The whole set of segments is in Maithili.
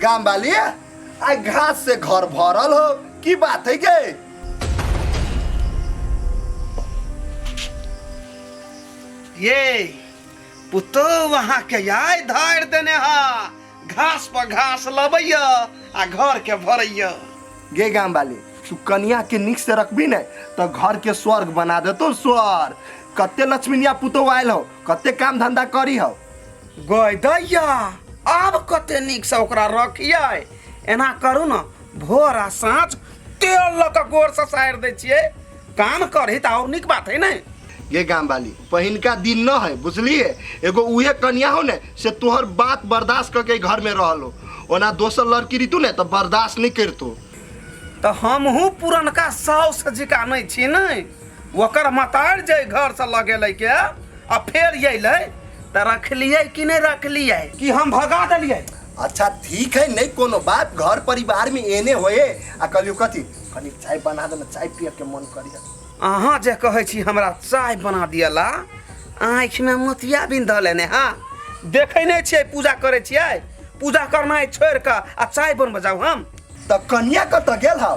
गाम वाली आ घास से घर भरल हो, की बात है गे? ये पुतो वहाँ के आय धार देने हा, घास पर घास लबैया आ घर के भरैया। गे गाम वाली, तू कनिया के निक से रखबी ने तो घर के स्वर्ग बना देतो स्वर्ग। कते लक्ष्मीनिया पुतो आयल हो, कते काम धंधा करी हो। गय दैया, आब कते नीक से ओकरा रखियै। एना करू ने, भोर आ साँझ तेल लऽ कऽ गोर से सारि दै छियै, काम करही तऽ और नीक बात है ने। गे गाम वाली, पहिनका दिन न है बुझलिए, एगो उहे कनिया हो ने से तोहर बात बर्दाश्त करके घर में रहल हो, ओना दोसर लड़की रहितू ने तो बर्दाश्त नहीं करतो। तऽ हमहूँ पुरनका साउस जिका नहि छी ने, ओकर मतार जे घर से लगेलै के आ फेर अयलै तऽ रखलियै कि नहि रखलियै, कि हम भगा देलियै। अच्छा ठीक है, नहीं कोनो बात, घर परिवार में एने होए। आ कहलियो कथी, कनी चाय बना दे ना, चाय पिए के मन करिए। अहाँ जे कहै छी हमरा चाय बना दियला, आँखिमे मोतिया बिन धऽ लेने। हाँ देखै नहि छियै पूजा करै छियै, पूजा करनाइ छोड़ि कऽ आ चाय बनबऽ जाउ हम। तऽ कनिया कतऽ गेल हौ?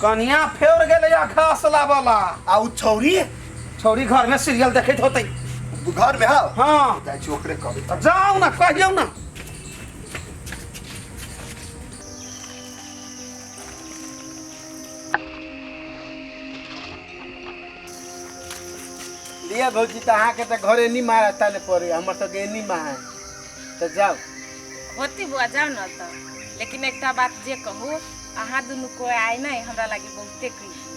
कनिया फेर गेलै या घास लाबऽ ला। आ उ छौरी? छौरी घरमे सीरियल देखैत होतै। घरमे हौ? हाँ। जाइ छी ओकरे कहबै। तऽ जाउ ने, कहियौ ने। लिया भौजी, तऽ अहाँके तऽ घरे एनी मारा ताले पड़े, हमर सबके एनी मारा है, तऽ जाउ। होती बुआ, जाउ ने तऽ। लेकिन एकटा बात जे कहू, अहाँ दुनू कोइ आइ नहि हमरा लागी बहुते खुशी।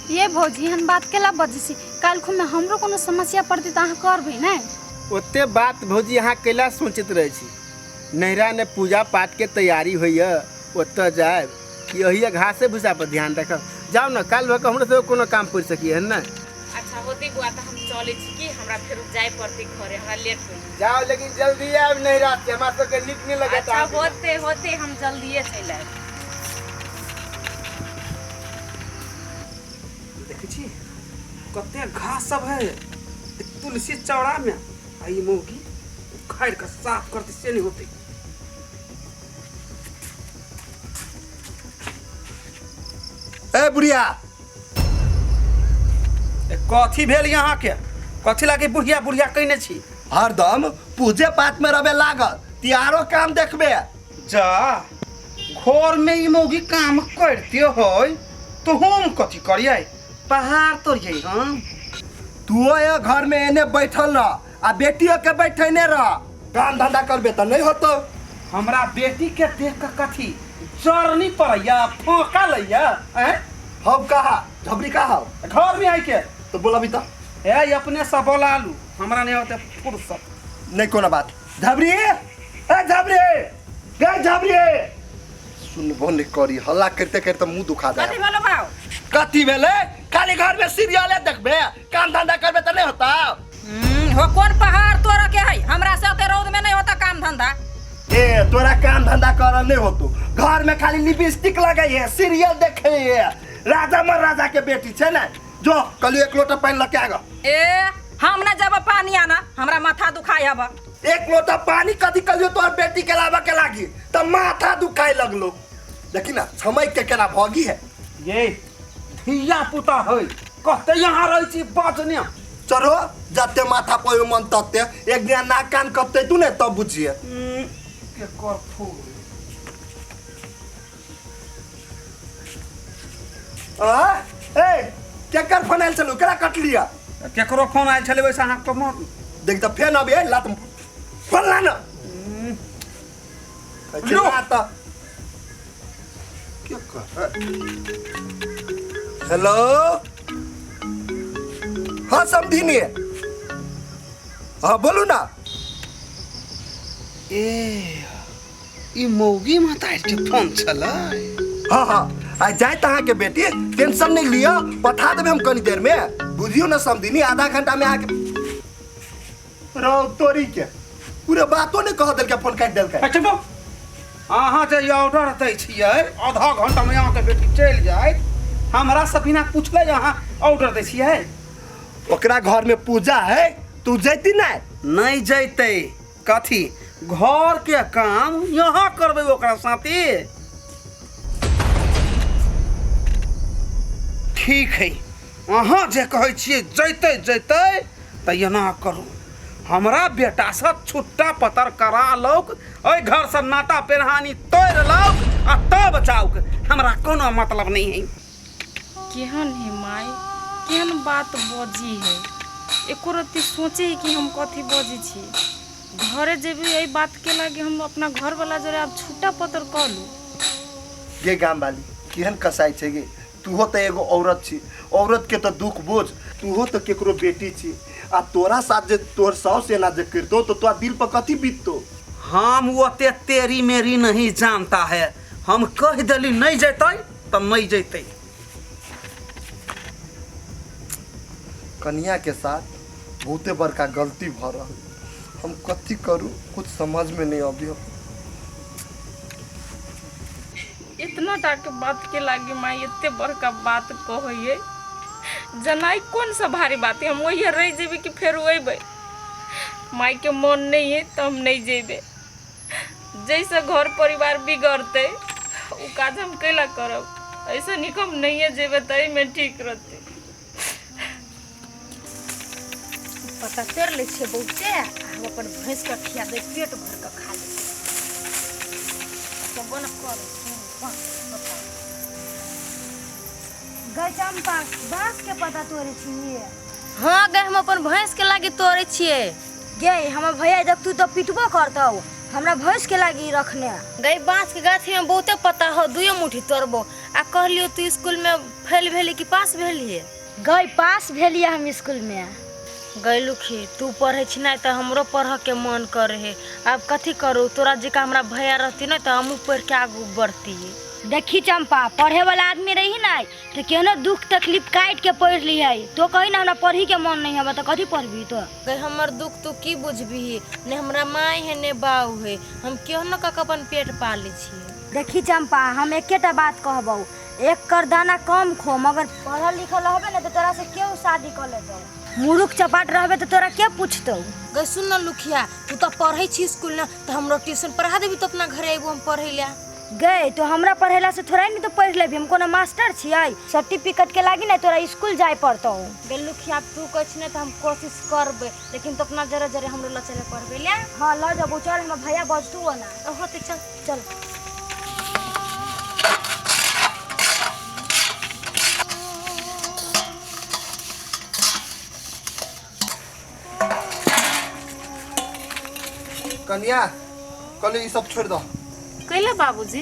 ये भौजी, एहन बात केला बजै छी? काल्हि खुमे हमरो कोनो समस्या पड़तै तऽ अहाँ करबै ने? ओते बात भौजी अहाँ कैला सोचैत रहै छी? नैहरा ने पूजा पाठ के तैयारी होइए, ओतऽ जायब कि ओहिए घासे भूसा पर ध्यान रखब? जाउ ने, काल्हि भऽ कऽ हमरो सबके कोनो काम पड़ि सकैए ने। अच्छा होती बुआ, तऽ हम चलै छी कि हमरा फेर जाय पड़तै घरे, हमरा लेट होइ। जाओ, लेकिन जल्दी आयब नैहरा से, हमरा सबके नीक नहि लगत। अच्छा होते होते, हम जल्दिए चलि आयब। देखै छी कते घास सब है तुलसी चौड़ा में, आ ई मौगी उखाड़ि कऽ साफ करतै से नहि होतै। ए बुढ़िया। ए, कथी भेल यहाँ के? कथी लागे बुढ़िया बुढ़िया कहने छी? हरदम पूजे पाठ में रहे लागल, तियारो काम देखबे। जा घर में ई मौगी काम करते होय तो हम कथी करियै? पहाड़ तोड़ियै हम? तू ये घर में एने बैठल रह आ बेटियों के बैठेने रह, काम धंधा करबे तऽ नहीं होतो। हमरा बेटी के देख के कथी जरनी पड़ैया, फोका लैया? हैं हम कहा झबरी कहा? घर में आई के तो बोलाबी तो। ए अपने से बोला लू, हमरा नहीं होते फुर्सत। नहीं कोनो बात। झबरी, ए झबरी, ए झबरी, सुनबो नहीं करी, हल्ला करते करते मुंह दुखा कथी जाए। भेलो भाव? कथी भेलै? खाली घर में सीरियले देखबे, काम धंधा करबे तऽ नहीं होता। हो कोन पहाड़ तोड़ के है, हमरा से ओते रौद में नहीं होता काम धंधा। ए तोरा काम धंधा करल नहीं होतो, घर में खाली लिपस्टिक लगै है, सीरियल देखे है, राजा महाराजा के बेटी छै ने। जो कल एक लोटा पानी लके आगा। ए हम ना जब पानी आना, हमरा माथा दुखाय हब। एक लोटा पानी कथी कलियो तोहर बेटी के लाबा के लागी त माथा दुखाय लगलो। देखी ना छमक के केना भगी है। ये धिया पुता है कहते यहाँ रहै छी बजने। चलो जते माथा पर मन तते एक दिन नाक कान कटते तू ने तब बुझिए। के कर फूल। आ ए केकर फोन आयल छलू, केना कट लिया? केकरो फोन आयल छलै वैसे अहाँ के मन। देख त फेन अबे लात फोन ला न। लो। त के कर? हेलो, हाँ समधिनी, हाँ बोलू ना। ए ई मौगी माता के फोन छलै। हाँ हाँ आ जाए त अहाँके बेटी, टेंशन नहीं लिअ, पठा देबै हम कनी देर में। बुझियौ ना समधिनी, आधा घंटा में आके रौ तोरी के पूरा बातो नहीं कह देलकै, फोन काटि देलकै। अच्छा बा, अहाँ जे ऑर्डर दै छियै आधा घंटा में अहाँके बेटी चलि जायत, हमरा से बिना पूछले अहाँ ऑर्डर दै छियै? ओकरा घर में पूजा है, तू जैती नहीं? नहीं जैतै। कथी घर के काम यहाँ करबै ओकरा साथे। ठीक है, अहाँ जे कहै छियै जैतै जैतै तऽ एना करू, हमरा बेटासँ छुट्टा पतर करा लौक, एहि घरसँ नाता पेरहानी तोड़ि लौक आ तब जाउक, हमरा कोनो मतलब नहि है। केहन है माय, केहन बात बजी है, एको रत्ती सोचे है कि हम कथी बजी छी। घरे जेबी एहि बात के लागी हम अपना घर वाला जरे आब छुट्टा पतर कऽ लू। गे गाम वाली केहन कसाई छै गे, तूहो तऽ एगो औरत छी, औरत के तऽ दुख बोझ, तूहो तऽ केकरो बेटी छी, आ तोरा साथ जे तोहर साउस एना जे करतो तऽ तोरा दिल पर कथी बीततो। हम ओते तेरी मेरी नहीं जानता है, हम कहि देली नहीं जैतै तऽ नहीं जैतै। कनिया के साथ बहुते बड़का गलती भऽ रहल, हम कथी करू कुछ समझ में नहीं अभी। इतना टा के बात के लागी माई एते बड़का बात कहैये, जनाई कौन सा भारी बात है, हम वही रह जेबे कि फेर अइबै। माई के मन नहीं है तो हम नहीं जेबे, जैसे घर परिवार बिगड़ते उ काज हम कैला करब, ऐसे निक हम नहीं जेबे तो एहिमे ठीक रहते। पता तोड़ लै छियै बहुते, आ हम अपन भैंस के खिया दे, पेट भर के खा ले। कहबो न करै पता। गै चंपा, बांस के पत्ता तोड़ै छियै? हाँ गै, हम अपन भैंस के लागी तोड़ै छियै। गै हमर भैया देखतू तऽ पिटबो करतौ, हमरा भैंस के लागी रखने। गै बांस के गाछी में बहुते पत्ता हो, दुइयो मुट्ठी तोड़बो। आ कहलियो तू स्कूल में फेल भेली कि पास भेलिए? गै पास भेलिए हम स्कूल में। गै लुखी, तू पढ़ै छी नहि तऽ हमरो पढ़ऽ के मन करे है, आब कथी करू, तोरा जकाँ हमरा भैया रहती नहि तऽ हमहूँ पढ़ि के आगू बढ़तियै। देखी चंपा, पढ़े वाला आदमी रही ना तो केहनो दुख तकलीफ काट के पढ़ ली है, तो कही ना हमरा पढ़ी के मन नहीं हबे तो कथी पढ़बी तो। गै हमर दुख तू की बुझबही, ने हमरा माय है ने बाऊ है, हम केहनो कऽ के अपन पेट पालै छियै। देखी चंपा, हम एकेटा बात कहबौ, एक कर दाना कम खो, मगर पढ़ल लिखल रहबे ना तो तोरा से केहू शादी कर लेतौ, मूर्ख चपाट रहबे तो तोरा के पूछतौ। गै सुन न लुखिया, तू तऽ पढ़ै छी स्कूल ने, तऽ हमरो ट्यूशन पढ़ा देबी तऽ अपना घरे अयबो हम पढ़ै लए। गै तो हमरा पढ़ेला से थोड़ा नहीं तो पढ़ लेबी, हम कोनो मास्टर छियै, सर्टिफिकेट के लागी ना तोरा स्कूल जाय पड़तौ। गै लुखिया, तू कहै छी ने तऽ हम कोशिश करबै, लेकिन तो अपना जरे जरे हमरो लऽ चले पढ़बै लए। हाँ लऽ जेबौ, चल हमर भैया बजतौ ना। होतै चल चल। कनिया कहली ई सब छोड़ दो। कैला बाबूजी?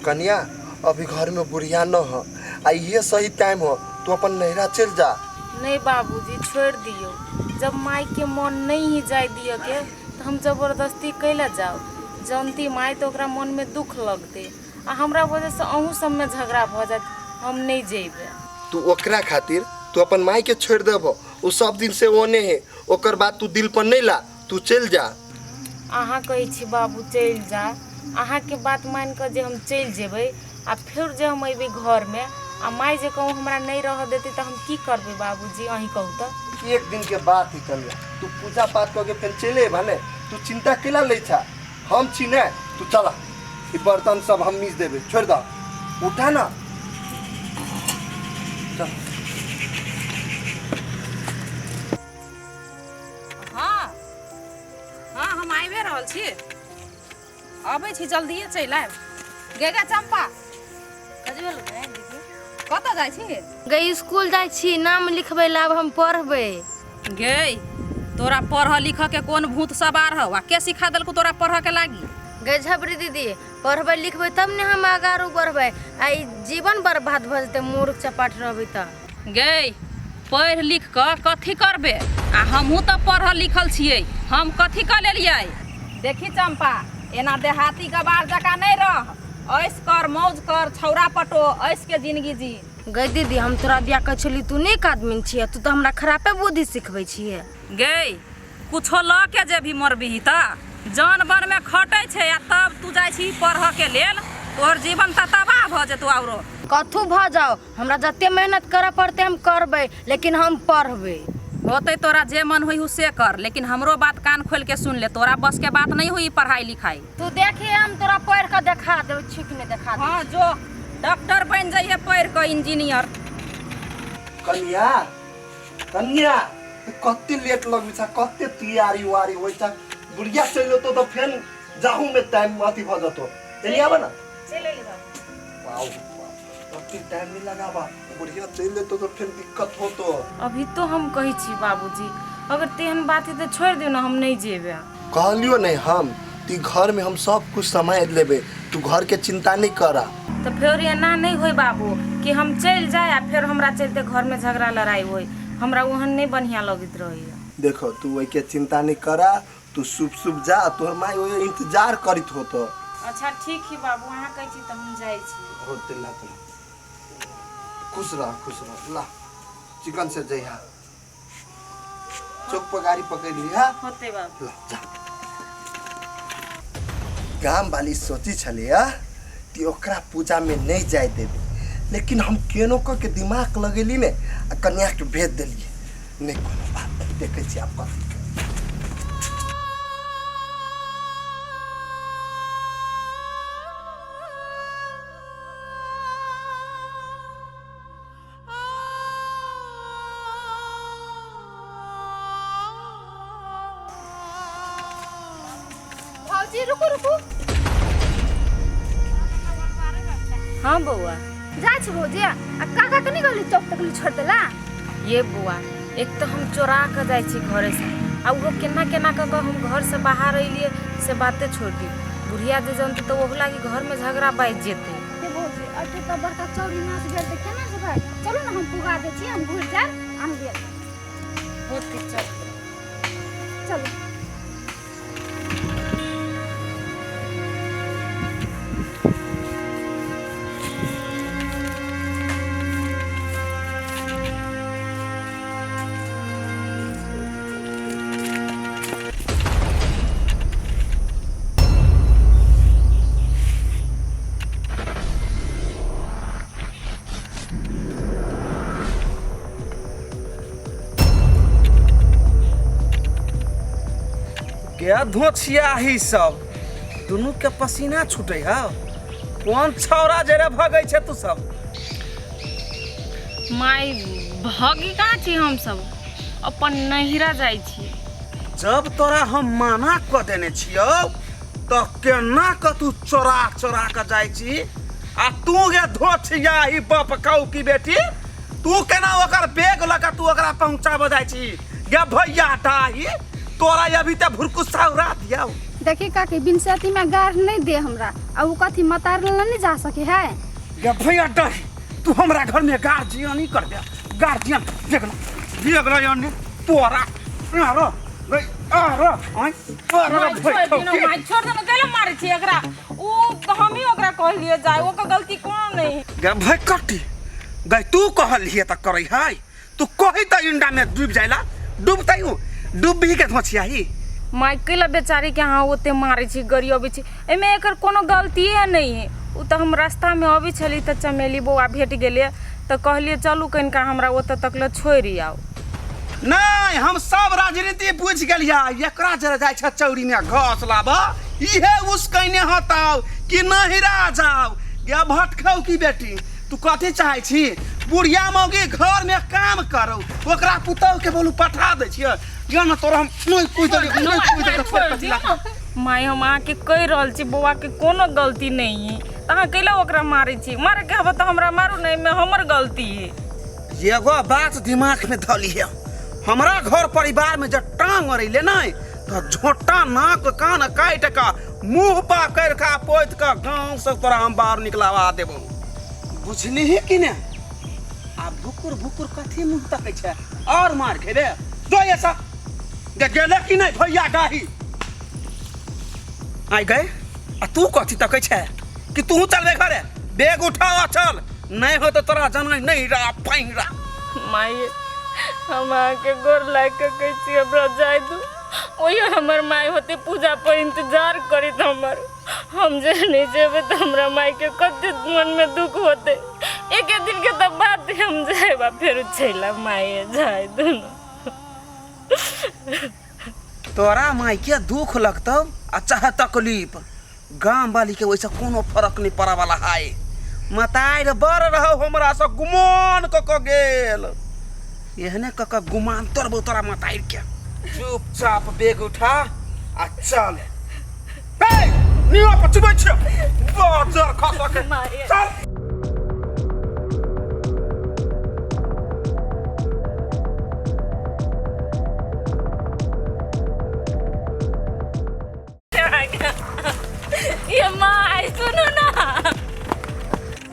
कनिया अभी घर में बुढ़िया न हो, आ ये सही टाइम हो, तू अपन नैहरा चल जा। नहीं बाबूजी छोड़ दियो, जब माई के मन नहीं ही जाय दियो के तो हम जबरदस्ती कैला जाओ, जानती माई तो ओकरा मन में दुख लगते आ हमरा वजह से अहूँ सब में झगड़ा भ जात, हम नहीं जेबे। तू ओकरा खातिर तू अपन माई के छोड़ देबो, उ सब दिन से ओने है, ओकर बात तू दिल पर नहीं ला, तू चल जा। अहाँ कहै छी बाबू चलि जा, अहाँके बात मान कऽ जे हम चलि जेबै आ फेर जे हम अयबै घरमे आ माय जे कहूँ हमरा नहीं रह देतै तऽ हम की करबै बाबूजी, अहीं कहू तऽ। एक दिन के बात ही कनिया, तू पूजा पाठ करके फेर चले अयबा ने, तू चिंता केला लै छा, हम छी ने, तू चला, ई बर्तन सब हम मीज देबै, छोड़ दह, उठा ना, चल। हाँ हाँ हम आबि रहल छी, अबै छी, जल्दिए चलि आयब। गे गे चंपा, कतऽ जाइ छी? गै स्कूल जाइ छी, नाम लिखबै लए, आब हम पढ़बै। गे तोरा पढ़ऽ लिखऽ के कोन भूत सवार हौ, आ के सिखा देलकौ तोरा पढ़ऽ के लागी? गै झबरी दीदी, पढ़बै लिखबै तब ने हम आगारू बढ़बै, आ ई जीवन बर्बाद भऽ जेतै मूर्ख चपाट रहबै तऽ। गै पढ़ि लिख कऽ कथी करबे, आ हमहूँ तऽ पढ़ल लिखल छियै, हम कथी कऽ लेलियै? देखी चंपा, एना देहाती गवार जकाँ नहि रह, ऐश कर मौज कर, छौड़ा पटो, ऐश के जिंदगी जी। गै दीदी, हम तोरा दिया कहै छली तू नीक आदमी छियै, तू तऽ हमरा खरापे बुद्धि सिखबै छियै। गै कुछो लऽ के जेबही मरबीही तऽ जन बन में खटै छै, आ तब तू जाइ छी पढ़ऽ के लेल, तोहर जीवन तऽ तबाह भऽ जेतौ। औरो कथू भऽ जाओ, हमरा जते मेहनत करऽ पड़तै हम करबै, लेकिन हम पढ़बै। होतै तोरा जे मन होई से कर, लेकिन हमरो बात कान खोल के सुन ले। तोरा बस के बात नहीं हुई पढ़ाई लिखाई। तू देखी, हम तोरा पढ़ के देखा देब, ठीक नहीं देखा देब। हाँ जो डॉक्टर बन जाइए पढ़ के, इंजीनियर। कन्या, कन्या, कते लेट लगै छ, कते तैयारी उआरी होइ छ। बुढ़िया चलि एतौ तऽ फेन जाहू में टाइम अथी भऽ जेतौ। चलि आबऽ ने। चलि एली बाबू। वाह, कते टाइम नहीं लगाबा, बुढ़िया चलि एतौ तऽ फेन दिक्कत होतो। अभी तो हम कहै छी बाबूजी, अगर तेहन बात है तऽ छोड़ि दियौ ने, हम नहि जेबै। कहलियो नहीं हम ती घर में हम सब कुछ सम्हारि लेबै, तू घर के चिंता नहीं करा। तऽ फेर एना नहि होय बाबू कि हम चलि जाय आ फेर हमरा चलते घर में झगड़ा लड़ाई होय, हमरा ओहन नहि बढ़िया लगैत रहैया। देखो, तू ओहि के चिंता नहीं करा, तू शुभ शुभ जा, तोहर माय ओहि इंतजार करत होतो। अच्छा ठीक है बाबू, अहाँ कहै छी तऽ हम जाइ छी। होते ला तोरा, खुश रह, खुश रह। ला चिकन से जइहा, चौक पर गाड़ी पकड़ लिहा। होते बाबू। ला जा। गाम वाली सोची छलियै कि ओकरा पूजा में नहीं जाय देबै, लेकिन हम केनो कऽ के दिमाग लगेली ने आ कन्या के भेज देलियै। नहीं कोनो बात, देखै छी आब कथी। भौजी रुकू रुकू। हाँ बौआ। जाइ छी भौजी, आ काका के नहीं गली चौक तक छोड़ देला। ये बौआ, एक तो हम चोरा के जाइ छी घरे से, आ उहो केना केना कऽ कऽ हम घर से बाहर अयलियै से बाते छोड़ दी। बुढ़िया जे जानतै तऽ ओहू लागी घर में झगड़ा बाजि जेतै। हे भौजी, अठे तऽ बड़का चौरी नाच गेल तऽ केना जेबै? चलू ने, हम पुगा दै छी, हम घुरि जायब, आनि देब। होतै, चल चलू। के धोछियाही सब दुनू के पसीना छूटे है। कोन छौड़ा जरे भगै छै तू सब? माय भगी कहाँ छी, हम सब अपन नैहरा जाइ छी। जब तोरा हम माना क देने छियौ तऽ केना क तू चोरा चोरा क जाइ छी? आ तू गे धोछियाही बाप कौ की बेटी, तू केना ओकर बैग लऽ कऽ तू ओकरा पहुँचाबऽ जाइ छी? गे भैया डाही, तोरा अभी तऽ भुरकुस्सा उड़ा दियौ। देखी काकी, बिनसती में गार नहीं दे हमरा, आ उ कथी मतार ले नहीं जा सके है। गे भैया डाही, तू हमरा घर में गार्जियन ही कर दे, गार्जियन देख लो, देख लो यानी तोरा आरो गई आरो आय तोरा माय छोड़ दियौ ने, माय छोड़ दियौ ने, कैला मारै छी एकरा? उ हमही ओकरा कहलियै जाय, ओकर गलती कोनो नहीं है। गे भई कट्टी गई, तू कहलियै त करै है, तू कही त इंडा में डूब जाइला, डूबतै हूँ, डूबही के धोछियाही। माय कैला बेचारी के अहाँ ओते मारै छी, गरियबै छी? एहिमे एकर कोनो गलतिए नहीं है। उ तऽ हम रास्तामे अबै छली तऽ चमेली बौआ भेट गेलै तऽ कहलियै चलू कनिका हमरा ओतऽ तक लए छोड़ि आउ। नहीं, हम सब राजनीति बुझि गेलियै। एकरा जरा जाइ छै चौरी में घास लाबऽ, इहे उसकैने हताउ कि नहिरा जाउ। गे भटखौ की बेटी, तू कथी चाहै छी? बुढ़िया मौगी घर में काम करू, ओकरा पुतहु के बोलू पठा दै छियै। या न तोरा हम नहीं कुछ देलियै, नहीं कुछ देलियै, छोड़ि दियौ ने। माय, हम अहाँके कहि रहल छी बौआके कोनो गलती नहीं है, तऽ अहाँ कैला ओकरा मारै छी? मारैके हबे तऽ हमरा मारू ने, एहिमे हमर गलती है। एगो बात दिमाग में धऽ लिहे, हमरा घर परिवार में जब टांग अड़ैले नहीं तऽ झोटा नाक कान काटि कऽ मुँह पकड़ि कऽ पोति कऽ गाँव से तोरा हम बाहर निकलवा देबौ, बुझलिही कि ने? आ भुकुर भुकुर कथी मुँह तकै छै? और मार खेबे जो ये सब गेले कि नहीं भैया डाही आइ गए? आ तू कथी तकै छै कि तू चलबे घरे? बैग उठाओ आ चल, नहीं हो तो तोरा जाना नहीं रा पैरा। माय, हम अहाँके गोर लागि कऽ कहै छी हमरा जाय दू। ओहि हमर माय होते पूजा पर इंतजार करैत हमर, हम जे नहीं जेबै तऽ हमरा मायके कते मनमे दुख होतै। एके दिनके तऽ बात, हम जायब आ फेर चलि आयब। माय जाय दू ने। तोरा मायके दुख लगतौ आ चाहे तकलीफ, गाम वाली के ओहिसँ कोनो फरक नहि पड़ऽ वाला है। मतारि बड़ रहौ हमरा से गुमान कऽ कऽ गेल, एहने कऽ कऽ गुमान तोड़बौ तोरा मतारि के। चुपचाप बेग उठा आ चल। ए नियो पर चुबै छियौ बाजर खा के चल। ये माय सुनू ना।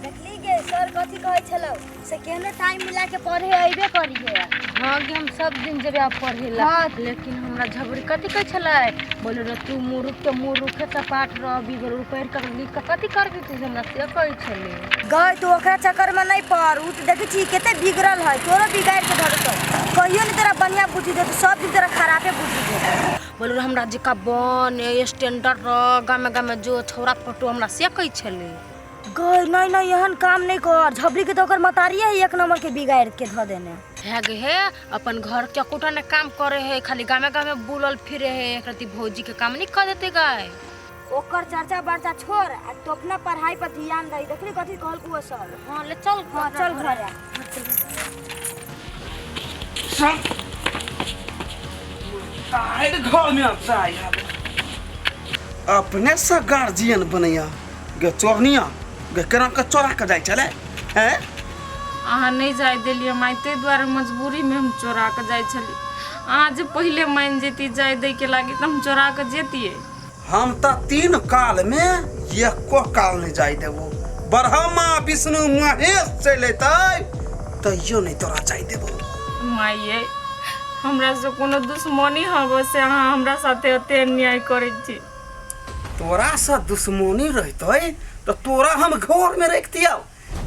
देखली गे सर कथी कहै छलौ से केहनो टाइम मिला के पढ़े अइबे करिहे। हाँ गे, हम सब दिन जेबै आब पढ़े ला। हाँ। लेकिन हमरा झबरी कथी कहै छलै, बोले रे तू मूर्ख के मूर्खे चपाट रहबी, बोले पढ़ि कऽ लिख कऽ कथी करबी तू, हमरा से कहै छलै। गय तू ओकरा चक्कर में नहीं पड़, उ तो देखै छी कते बिगड़ल है, तोरो बिगाड़ के धरतौ, कहियो नहीं तोरा बढ़िया बुद्धि देतौ, सब दिन तोरा खराबे बुद्धि देतौ। बोले रे हमरा जेका बन स्टैंडर्ड रह, गामे गामे जो छौड़ा पटो, हमरा से कहै छलै। गय नहीं नहीं एहन काम नहीं कर, झबरी के तो ओकर मतारिये है एक नंबर के बिगाड़ के धऽ देने। है गे हे, अपन घर के एकोटा ने काम करे है, खाली गामे गामे बुलल फिरे है, एक रति भौजी के काम नहीं कर देते गाय। ओकर चर्चा बर्चा छोड़ आ तू अपना पढ़ाई पर ध्यान दे। देखली कथी कहलकौ सर? हाँ ले चल। हाँ चल घरे। चल तार घर में जाय अपने से गार्जियन बनैया गे चोरनिया गे, केना के चोरा के जाइ छलै हैं? अहाँ नहि जाय देलियै माय, ताहि दुआरे मजबूरीमे हम चोरा कऽ जाइ छलियै। अहाँ जे पहिले मानि जैती जाय दैके लागी तऽ हम चोरा कऽ जैतियै। हम तऽ तीन काल में एको काल नहि जाय देबो, ब्रह्मा विष्णु महेश चलि अयतै तैयो नहि तोरा जाय देबो। माय हमरा से कोनो दुश्मनी हब से अहाँ हमरा साथे एते अन्याय करै छी? तोरा से दुश्मनी रहतै तऽ तोरा हम घर में रखतियौ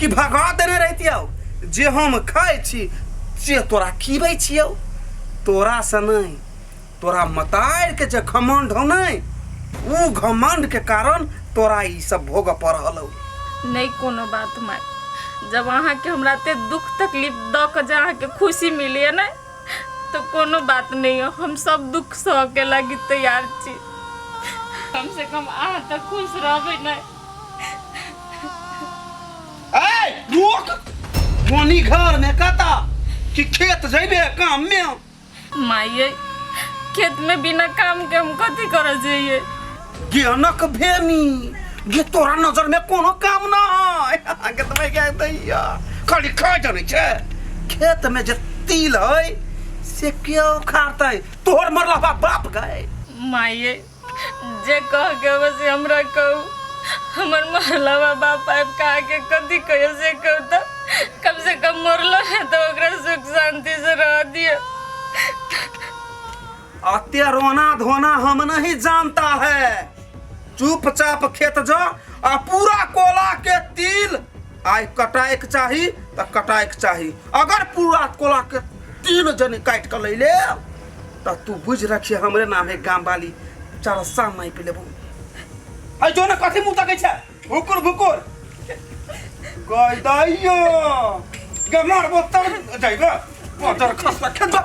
कि भगा देने रहितियौ? जे हम खाइ छी से तोरा खिबै छियौ। तोरा से नहि, तोरा मतारि के जे घमंड हौ नहि, उ घमंड के कारण तोरा ई सब भोगऽ पड़ रहल हौ। नहि कोनो बात माय, जब अहाँके हमरा एते दुख तकलीफ दऽ कऽ जे अहाँके खुशी मिलैए ने तऽ कोनो बात नहि यऽ, हम सब दुख सहके लागी तैयार छी, कम से कम अहाँ तऽ खुश रहबै ने। ए रोक, बोनी घर में कता कि खेत जइबे काम में? माये खेत में बिना काम के हम कथी करऽ जइए? गेनक भेनी गे, तोरा नजर में कोनो काम ना है गे, तो मैं दैया खाली खा जाने छे। खेत में जे तिल है से क्यों उखाड़तै? तोहर मरला बाप बाप गए। माये जे कह के हो से हमरा कहू, हमर मरलवा बाप आबि के अहाँके कथी कहियो से कहू तऽ कम से कम मरलो है तऽ ओकरा सुख शांति से रह दियौ। अते रोना धोना हम नहीं जानता है, चुपचाप खेत जा आ पूरा कोला के तिल आइ कटाए के चाही तऽ कटाए के चाही। अगर पूरा कोला के तिल जने काटि के लै ले तऽ तू बुझि रखिए हमरे नाम है गाम वाली चरसा नहीं पी लेबू। आई जो ने कथी मुँह तकै छै भुकुर भुकुर गय दैयो गे मारबो तब जाइबे पदर खसला खेत जा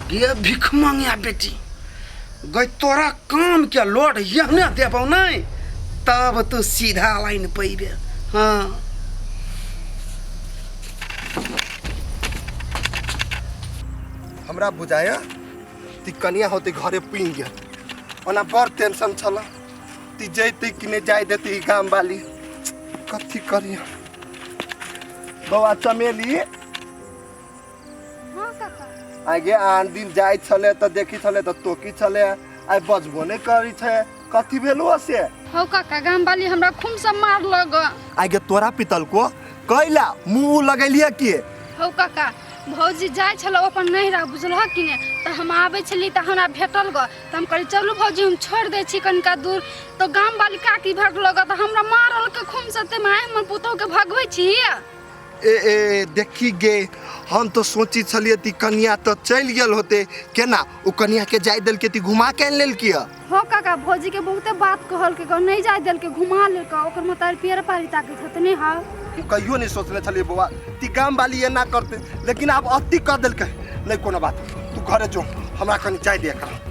गे भिख मांगिया बेटी गय, तोरा काम के लोड यहने देबौ नहीं तब तू सीधा लाइन पैबे। हाँ हमरा बुझाया ती कनिया होते घरे पुनि गेल, ओना बड़ टेंशन छल ती जैती कि नहीं जाय देती गाम वाली, कथी करिया। बौआ चमेली। हाँ काका। आगे आन दिन जाय छले तऽ देखी छले तऽ टोकी छले, आइ बजबो नहि करै छै, कथी भेलो से? हौ काका, गाम वाली हमरा खूब से मार लग। आगे तोरा पितल को कैला मुँह लगेलिए की? हौ काका, भौजी जाइ छलौ अपन नैहरा बुझलह कि ने, तऽ हम आबै छली तऽ हमरा भेटल ग, तऽ हम कहली चलू भौजी हम छोड़ि दै छी कनिका दूर, तऽ गाम वाली काकी भेटल ग तऽ हमरा मारल के खूब से, ते माय हमर पुतहु के भगबै छी। ए ए देखी गे, हम तो सोची छलिए ती कनिया तो चलि गेल होते, केना ओ कनिया के जाय देलके ती घुमा के आनि लेलकी? हो काका, भौजी के बहुते बात कहलके ग, नहीं जाय देलके, घुमा लेलके, ओकर मतारी पेड़ पारी ताकैत होते नहीं। हाँ कहियो नहीं सोचने छलिए बौआ ती गाम वाली एना करते, लेकिन आब अति कर देलकै। नहीं कोनो बात, तू घरे जो, हमरा कनी जाय दे एकरा।